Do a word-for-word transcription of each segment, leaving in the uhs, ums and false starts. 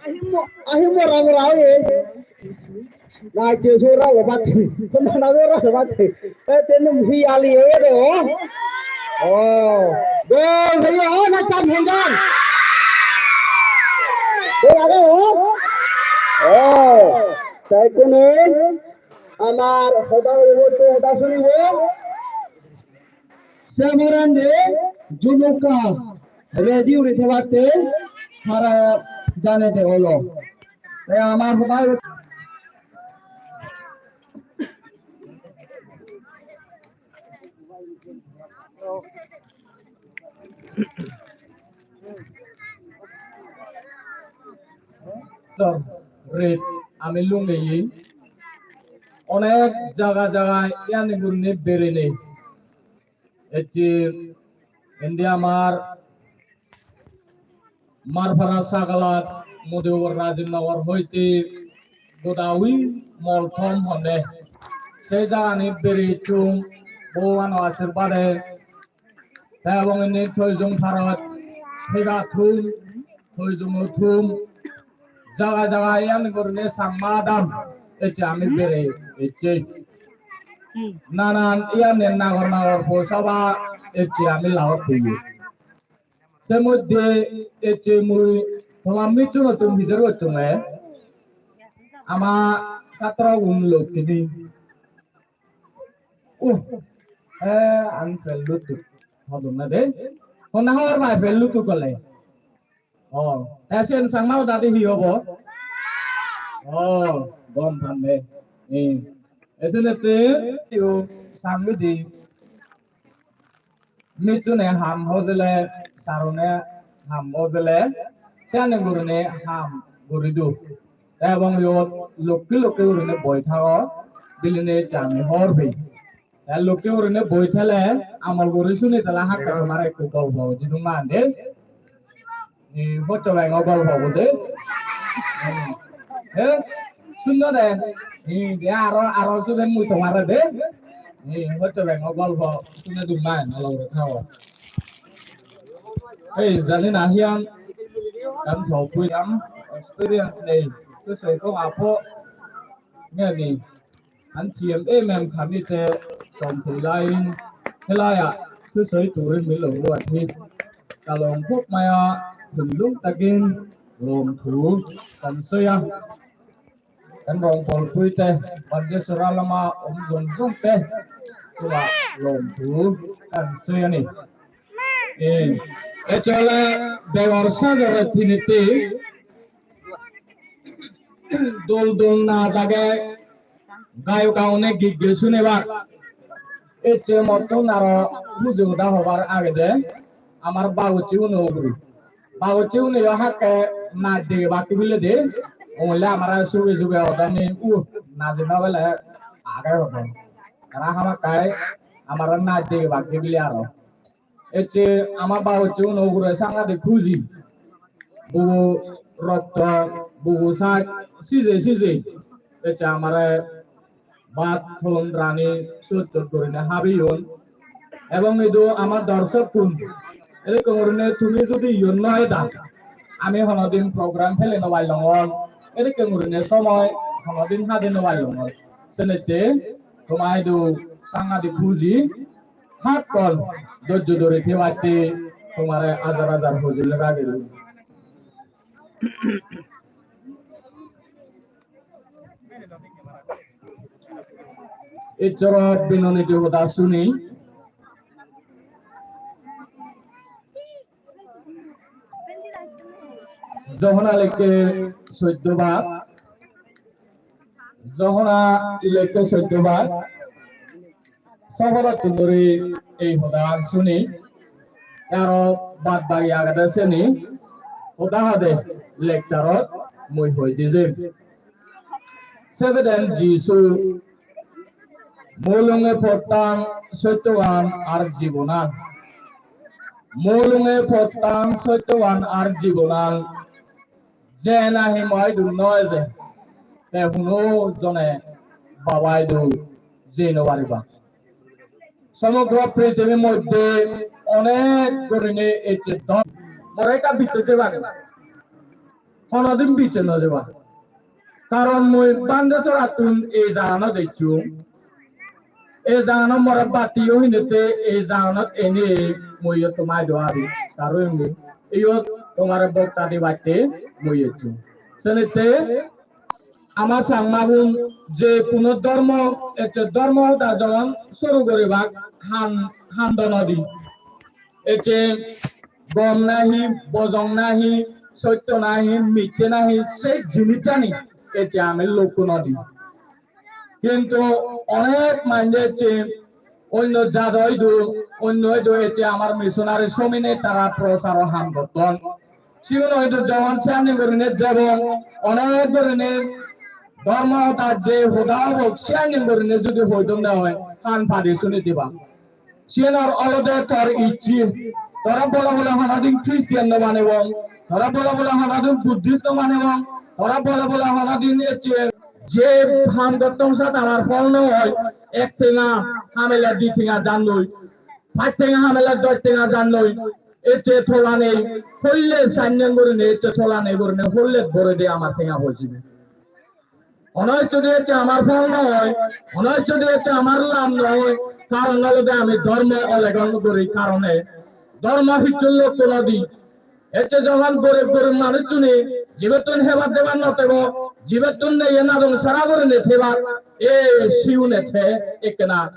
Ahimmo, ahimmo rang rang oye. Na je sora lo bate. Na na sora lo bate. E tenum hi ali oye de o. O. Go, bhaiya, o na chan hen jan. Go age o. O. Tai kono amar hoda oye to hoda sunibo. Se poredi jumukka ready guri thebatte tara janede olo. Te amar hoda ret ami lungeye onek jaga jaga iyani gurinei bereinei. Ecche indi amar Marpara Sagalat Modibagor Rajib Nogor hoite Godawi Molthom honne. Se jagani berei ecchung Bhogobano ashirbade. Te ebong indi Toijong Parot hega thum, Toijongo thum, jaga jaga iyan gurinei Changma adam ecche ami berei ecche. Nanan iyan nagor nagor pousaba ecche ami lagot peye. Se moddhe ecche mui toma micchunottun bijer gocchonge, ama satro gun lokkini. Uh, eh, an pellutuk. Hodun na de. Honna hor bai pellutuk ole. Oh, te sen Changma hodadi hi hobo? Oh, gom pande. Eh, esenette yo sangudi. Micchune ham hojele, sarune ham hojele, siyani gurine ham guri do. Te ebong iyot lokke lokke gurine boi thago, biline jani hor pei. Te lokke gurine boi thele, amol guri suni thele hakke tomare ekku golpo jidung mande. Ni hoccho bengo golpo bo de. He, sunno de. Ni de aro, aro suben mui tomare de. Ni hoccho bengo golpo sune dum mai na lore thao. Ei, jani na hiyan, kan thok pui am experience nei. Tu sei ko apo ngeni. An thiam em em khami te som thui lain helaiya thu soi turin min lo ruat hi. Ka lawm phawk maia thun lung takin lawm thu kan soi a. Kan rong pawl pui te Bangjasora lama om zong zong te chula lawm thu kan soi a ni. Eh, echole Degor Sajore tiniti dol dol naj age, gayok agune git gei sunebar. Ecche mottun aro huji hoda hobar agede amar babucchi uno ugure. Babucche une yo hakke naj dege bakki bile de, onle amare suge suge odoni u naje no bele age hodon. Tara hamakkai amare naj dege bakki bile aro. Ecche ama babucche uno ugure sangadik huji. Bugu rokto, bugu saj, sije sije. Ecche amare bhat, hon, rani sot sot gurinei habeyon. Ebong idu ama dorsokkun, edokke gurinei tumi judi iyot no eda, ami honodin program pele no pailongor, edokke gurinei somoy honodin hade no pailongor. Senette toma idu sangadik huji, hakkon dojjo dori thebatte tomare ajar ajar hojoli ragilung. Issoro binoniti hoda suni. Johona lekke soddo bak. Johona lekke soddo bak. Sobodottun duri ei hoda suni. Aro bad bagi agede seni hoda hade lecture-ot mui hoi di jem. Sebeden Jisu, "Mui olunge pottan, sottogan ar jibonan. Mui olunge pottan, sottogan ar jibonan. Je nahi mo idu no eje, te hono jone Baba idu jei no pariba." Somogro prithibi moddhe onek gurinei ecche don. More ekka bicche jebani. Honodin bicche no jeba. Karon mui Bhantesorattun ei jaganot ecchung. Ei jaganot more batti o hinette ei jaganot ene mui iyot tomai do abi. Karo indi iyot tomare bokta dibatte mui ecchung. Senette ama Changmagun je hono dhormo, ecche dhormo hoda jon suru guribak han, hando nodi. Ecche gom nahi, bojong nahi, sotto nahi, mitte nahi, se jinissani ecche ami lokko nodi. Kintu onek manje ecche onno jado idu, onno idu ecche amar missionary somine tara procharo ham gotton. Sigun hoito jogon siyani gurinei jebong, onek gurinei dhormo hoda je hoda obok siyani gurinei judi hoidonde oi, han padi suni diba. Siyanor olode tor icche. Tore bole bole honodin Christian no banebong, tore bole bole honodin Buddhist no banebong, tore bole bole honodin ecche je ham gotton sat amar phol no oi, ek tenga hamele di tenga jannoi, pach tenga hamele dosh tenga jannoi, ecche tola nei, holle sannen gurinei ecche tola nei gurinei holle bore de amar tenga pojebe. Hono ecche de ecche amar phol no oi, hono ecche de ecche amar lab no oi, karon olode ami dhormo olegon guri karone, dhormo hissu lokko nodi. Ecche jogon gorib gorib manuchchune jibettun hebar debar no tebo, jibettun neye nadong sara gurinei thebak, e siune the ekkena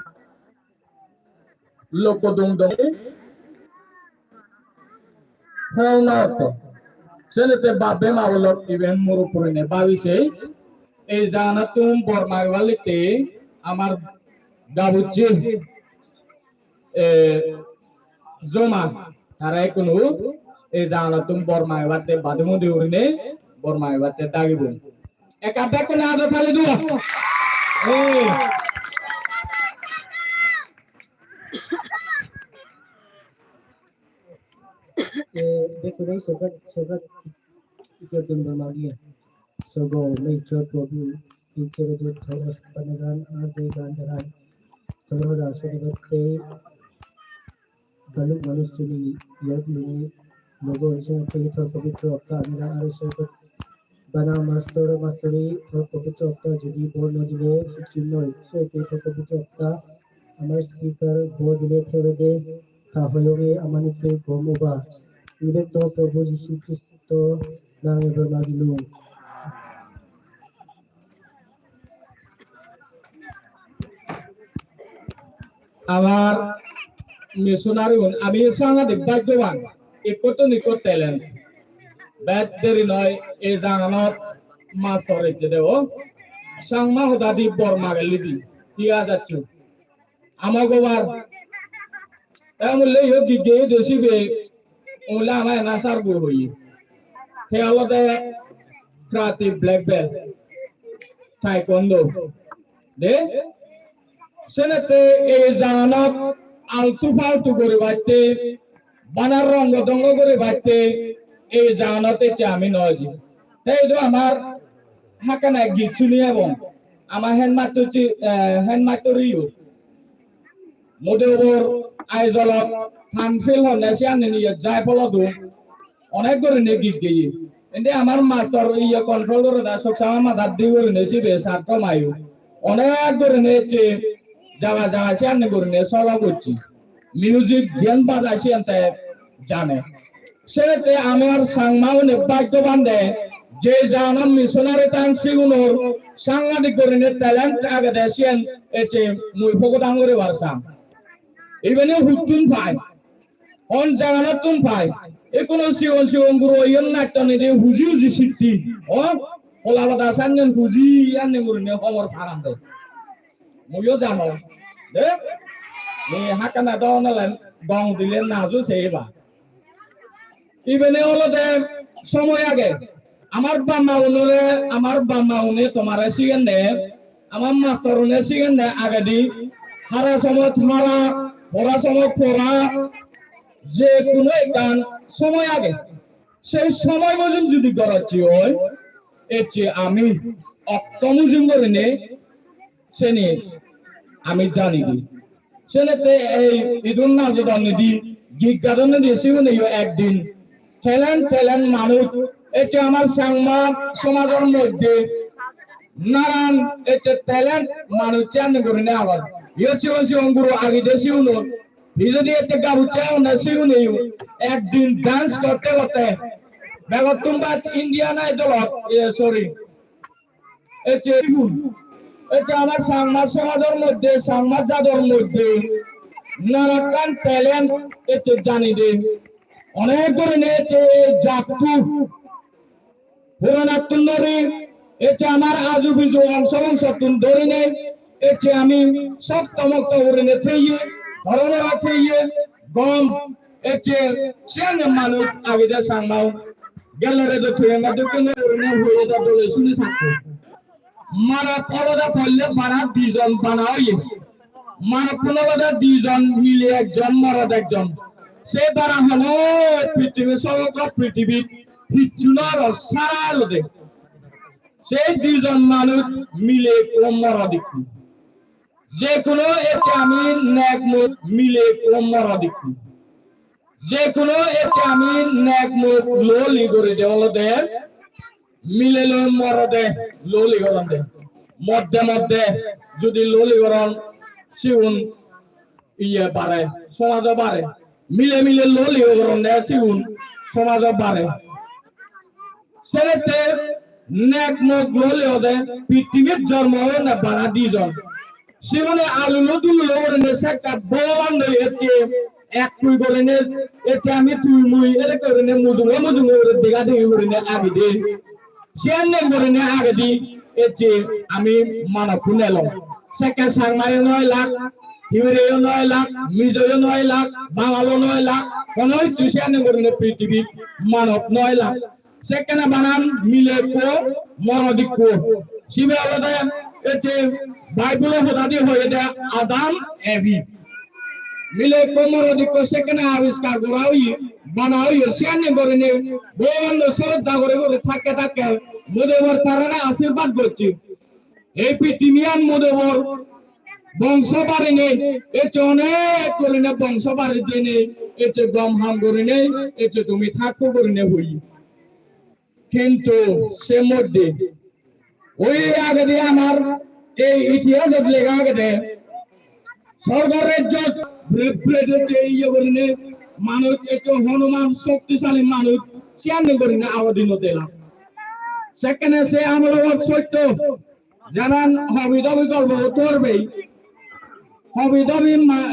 lokko dung dung. Hol no otte. Senette bap-bei ma-bon lok iben muro purine babi sei. Ei jaganattun bor magebar litte amar gabucche, eh, joma tara ekkunu ei jaganattun bor magebatte badi mudi gurine bor magebatte dagibun. Ekka bekkune ado tali duo. Eh. Eh, bekkune sogat, sogat ijor dun bor magi. Sogo, mei chor Prabhu, ijor dun thoros panegan, ar de gan jaran. Thoros asodi batte, baluk manuj tuni, iyot muni, logo iso te thor pobitro okta anila, ar iso bana mastor, mastori, thor pobitro okta jodi bor no dile, hicchu noi. Se te thor pobitro okta, amar speaker bor dile thebe de, ta hoyonge amani te gom oba. Ibe to Prabhu Jisu Kristo nange bor magilung. Amar missionary un, ami sangadik bhagyoban, ikkottun ikko talent. Bet deri noi, ei jaganot mastor ecche de o. Changma hodadi bor magelli di, hi ajacchu. Ama gobar. Te amulle yo gigge de sibe. Ole ama announcer bo hoye. Te olode karate black belt, taekwondo. De, senette ei jaganot altu faltu guribatte, bana rongo dongo guribatte ei jaganot ecche ami no eji. Te idu amar hakkana git suni ebong. Ama headmaster chi-, eh, headmaster iyo. Modebor Aizawl-ot Thanfil honne siyan niye jai polo dun. Onek gurinei git geye. Indi amar mastor iye control gore da, sok sama madat di gurinei sibe sarto mayo. Onek gurinei ecche jaga jaga siyan gurinei solo gocche. Music jiyan baja siyan te jane. Senette amar Changma une bhagyoban de, je jana missionary tan sigunor sangadik gurinei talent agede siyan ecche mui pogodang guribar sang. Ibeni huttun pai. Hon jaganottun pai? Ekkuno sigon sigon guro iyon nattonide huji huji sitti. O, hola hoda sanyen huji anne gurine homor parande. Muiyo jano. De? Ni hakkana do nole gong dile naju seiba. Ibene olode somoy age. Amar bamma unore, amar bamma une tomare sigenne, amar mastor une sigenne agedi, hara somot hara, pora somot pora, je kuno ekkan somoy age. Sei somoy mujung judi gorocche oi, ecche ami okto mujung gorine seni ami jani di. Senette ei idun najodon nidi, git gadon nidi, sigun yo ekdin. Talent, talent manuj, ecche amar Changma somajor moddhe nanan ecche talent manuj siyan gurine agon. Yo sigon sigon guro agide sigunor. Hi jodi ecche gabucche agonde sigun yo ekdin dance gotte gotte begottun bad Indian Idol-ot, eh, sorry, ecche igun, ecche amar Changma somajor moddhe, Changma jador moddhe nanakkan talent ecche jani de. Onek gurinei ecche ei jatto puronattun dhori, ecche amar aju biju ongso bongsottun dhorinei, ecche ami sokto mokto gurinei theye, dhoro dhoro theye, gom, ecche siyan manuj agede Changma-un. Gelore do tui ama dokken gurinei hoye do dole suni thakko. Morot olode poille bana dijon bana oye. Morot olode dijon, mile ekjon, morot ekjon. Se dara hono prithibi, somogra prithibit hissu no aro sara olode. Se dijon manuj mile ekko morot ekko. Je kuno ecche ami nek mok mile ekko morot ekko. Je kuno ecche ami nek mok loli guride olode mile loi morode loli goronde. Modde modde judi loli goron sigun iye bare, somajo bare. Mile mile loli goronde sigun somajo bare. Senette nek mok loli ode pithibit jormo oyonde bana dijon. Sibune alulo dululo gurinei sekka Bhogoban loi ecche ek tui gurinei ecche ami tui mui edokke gurinei mujunge mujunge guri dega degi gurinei agide. Siyan gurinei agedi ecche ami manukkun elong. Sekke Changmayo noi lak, Hibireyo noi lak, Mizoyo noi lak, Bangalo noi lak, hono hissu siyan gurinei prithibit manuj noi lak. Sekkene banan mile ekko, morot ekko. Sibe olode ecche Bible-o hodadi hoyede Adam, Evi. Mile ekko morot ekko sekkene abiskar gora oye, bana oye, siyanne gorine Bhogobanore sroddha guri guri thakke thakke Modebor tarare ashirbad gocche. Ei pitimiyan Modebor bongso barinei, ecche onek gurine bongso bari jeinei, ecche gom ham gurinei, ecche tumi thakko gurine hoye. Kintu se moddhe oi agede amar ei itihasot lega agede, sorgo rajyot reblet ecche iye gurinei manuj ecche Hanuman shoktisali manuj siyanne gurinei aro dinot ela. Sekkene se amolot sotto janan hobi dobi golpo uttor bei. Hobi dobi ma-,